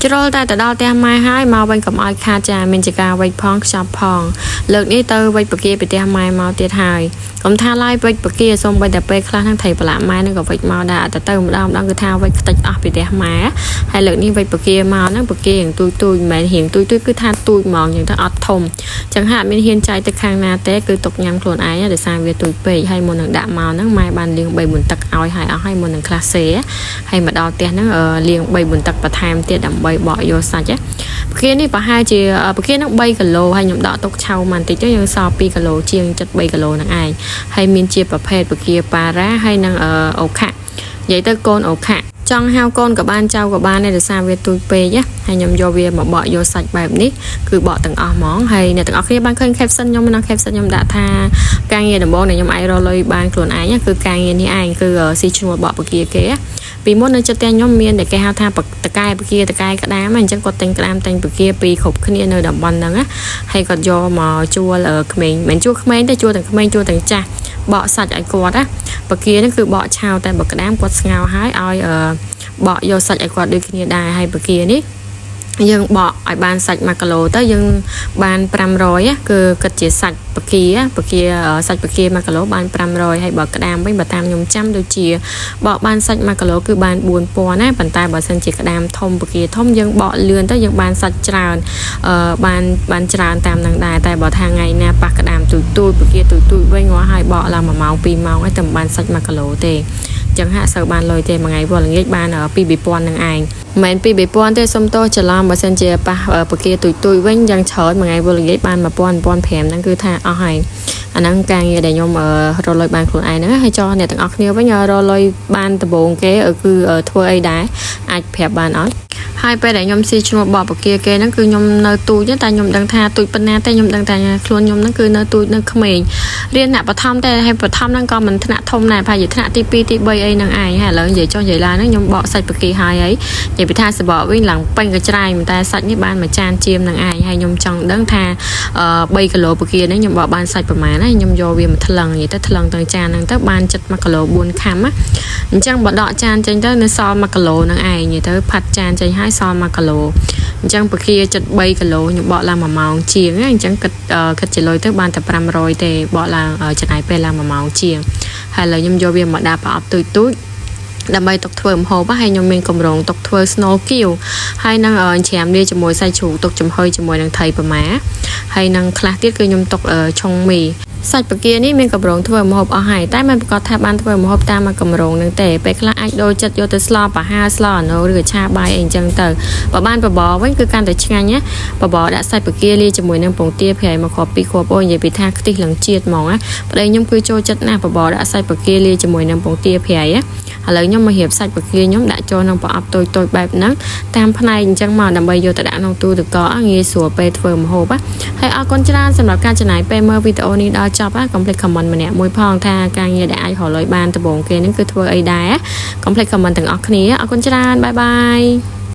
ជ្រុលតែទៅដល់ផ្ទះម៉ែហើយមកវិញកុំឲ្យខាតចាមានជាការវេចផងខ្ចប់ផងលើកនេះទៅវេចពគាពីផ្ទះម៉ែមកទៀតហើយកុំថាឡើយវេចពគាសូម្បីតែពេលខ្លះហ្នឹងត្រីប្រឡាក់ម៉ែហ្នឹងក៏វេចមកដែរអត់ទៅទៅម្ដងម្ដងគឺថាវេចខ្ទេចអស់ពីផ្ទះម៉ែហើយលើកនេះវេចពគាមកហ្នឹងពគារៀងទូចទូចមិនមែនរៀងទូចទូចគឺថាទូចហ្មងអញ្ចឹងទៅអត់ធំអញ្ចឹងហាក់មានហ៊ានចាយទៅខាងណាទេគឺទុកញ៉ាំខ្លួនឯងដោយសារវាទូចពេកហើយមុននឹងដាក់មកហ្នឹងម៉ែបានលាង3 4ទឹកឲ្យហើយអស់ហើយមុននឹងខ្លះសេហើយមកដល់ផ្ទះហ្នឹងលាង3 4ទឹកបន្ថែមទៀតដើម្បីបកយកសាច់ណាពគានេះប្រហែលជាពគាហ្នឹង3គីឡូហើយខ្ញុំដកទុកឆៅមកបន្តិចទៅយើងសល់2គីឡូជាងចិត្ត3គីឡូហ្នឹងឯងហើយមានជាប្រភេទពគាប៉ារ៉ាហើយនិងអូខៈនិយាយទៅកូនអូខៈចង់ហៅកូនក៏បានចៅក៏បានដែរដោយសារវាទូចពេកណាហើយខ្ញុំយកវាមកបកយកសាច់បែបនេះគឺបកទាំងអស់ហ្មងហើយអ្នកទាំងអស់គ្នាបានឃើញ caption ខ្ញុំក្នុង caption ខ្ញុំដាក់ថាការងារដំបូងដែលខ្ញុំអាចរកលុយបានខ្លួនឯងគឺការងារនេះឯងគឺស៊ីឈ្នួលបកពគាគេពីមុននៅចិត្តផ្ទះខ្ញុំមានតែគេហៅថាតកែពគាតកែក្តាមអញ្ចឹងគាត់ទិញក្តាមទិញពគាពីគ្រប់គ្នានៅតំបន់ហ្នឹងណាហើយគាត់យកមកជួលក្មេងមិនជួលក្មេងទេជួលទាំងក្មេងជួលទាំងចាស់បកសាច់ឲ្យគាត់ណាពគាហ្នឹងគឺបកឆាវតែបើក្តាមគាត់ស្ងោរហើយឲ្យបកយកសាច់ឲ្យគាត់ដូចគ្នាដែរហើយពគានេះយើងបកឲ្យបានសាច់1គីឡូទៅយើងបាន500គឺគិតជាសាច់ពគាពគាសាច់ពគា1គីឡូបាន500ហើយបើក្តាមវិញបើតាមខ្ញុំចាំដូចជាបកបានសាច់1គីឡូគឺបាន4000ណាប៉ុន្តែបើសិនជាក្តាមធំពគាធំយើងបកលឿនទៅយើងបានសាច់ច្រើនអឺបានបានច្រើនតាមនឹងដែរតែបើថាថ្ងៃណាប៉ះក្តាមទូចទូចពគាទូចទូចវិញងាស់ហើយបកឡើង1ម៉ោង2ម៉ោងហើយតែមិនបានសាច់1គីឡូទេចឹងហាក់សូវបានលុយទេមួយថ្ងៃវល់ល្ងាចបាន2 2000នឹងឯងមិនមែន2 2000ទេសុំទោសច្រឡំបើសិនជាប៉ះពគាទូចទូចវិញយ៉ាងច្រើនមួយថ្ងៃវល់ល្ងាចបាន1000 1500ហ្នឹងគឺថាអស់ហើយអាហ្នឹងការងារដែលខ្ញុំរកលុយបានខ្លួនឯងហ្នឹងហើយចោះអ្នកទាំងអស់គ្នាវិញរកលុយបានដំបូងគេគឺធ្វើអីដែរអាចប្រាប់បានអត់ហើយពេលដែលខ្ញុំស៊ីឈ្នួលបកពគាគេហ្នឹងគឺខ្ញុំនៅទូចតែខ្ញុំដឹងថាទូចប៉ុណ្ណាតែខ្ញុំដឹងថាខ្លួនខ្ញុំហ្នឹងគឺនៅទូចនៅក្មេងរៀនថ្នាក់បឋមតែហើយបឋមហ្នឹងក៏មិនថ្នាក់ធំដែរប្រហែលជាថ្នាក់ទី2ទី3អីហ្នឹងឯងហើយឥឡូវនិយាយចុះនិយាយឡើងហ្នឹងខ្ញុំបកសាច់ពគាហើយហើយនិយាយពីថាសបកវិញឡើងពេញកច្រែងតែសាច់នេះបានមួយចានជាមហ្នឹងឯងហើយខ្ញុំចង់ដឹងថា3គីឡូពគាហ្នឹងខ្ញុំបកបានសាច់ប្រហែលណាខ្ញុំយកវាមកថ្លឹងនិយាយទៅថ្លឹងទាំងចានហ្នឹងទៅបានចិត្ត1គីឡូ4ខាំណាអញ្ចឹងបើដកចានចេញទៅនៅសល់1គីឡូហ្នឹងឯងនិយាយទៅផាត់ចានចេញហើយសល់1គីឡូអញ្ចឹងពគាចិត្ត3គីឡូខ្ញុំបកឡើង1ម៉ោងជាងណាអញ្ចឹងគិតគិតជាលុយទៅបានតែ500ទេបកឡើងចំណាយពេលឡើង1ម៉ោងជាងហើយឥឡូវខ្ញុំយកវាមកដាក់ប្រអប់ទូចទូចដើម្បីទុកធ្វើម្ហូបហើយខ្ញុំមានកម្រងទុកធ្វើស្នូលគៀវហើយនឹងច្រាមលាជាមួយសាច់ជ្រូកទុកចំហុយជាមួយនឹងថៃប្រមាហើយនឹងខ្លះទៀតគឺខ្ញុំទុកឆុងមីសាច់ពគានេះមានកម្រងធ្វើម្ហូបអស់ហើយតែមិនប្រកាសថាបានធ្វើម្ហូបតាមមួយកម្រងនឹងទេពេលខ្លះអាចដូរចិត្តយកទៅស្លប្រហាស្លអាណូឬឆាបាយអីអញ្ចឹងទៅបើបានបបរវិញគឺកាន់តែឆ្ងាញ់ណាបបរដាក់សាច់ពគាលាជាមួយនឹងពងទាប្រៃមកគ្រាប់ពីរគ្រាប់អូនិយាយពីថាខ្ទិះឡើងជាតិហ្មងណាប្តីខ្ញុំគឺចូលចិត្តណាស់បបរដាក់សាច់ពគាលាជាមួយនឹងពងទាប្រៃណាឥឡូវខ្ញុំមករៀបសាច់ពគាខ្ញុំដាក់ចូលក្នុងប្រអប់តូចតូចបែបហ្នឹងតាមផ្នែកអញ្ចឹងមកដើម្បីយកទៅដាក់ក្នុងទូទឹកកកងាយស្រួលពេលធ្វើម្ហូបហើយអរគុណច្រើនសម្រាប់ការចំណាយពេលមើលវីដេអូនេះដល់ចប់កុំភ្លេច comment ម្នាក់មួយផងថាការងារដែលអាចរកលុយបានដំបូងគេហ្នឹងគឺធ្វើអីដែរកុំភ្លេច comment ទាំងអស់គ្នាអរគុណច្រើន bye bye.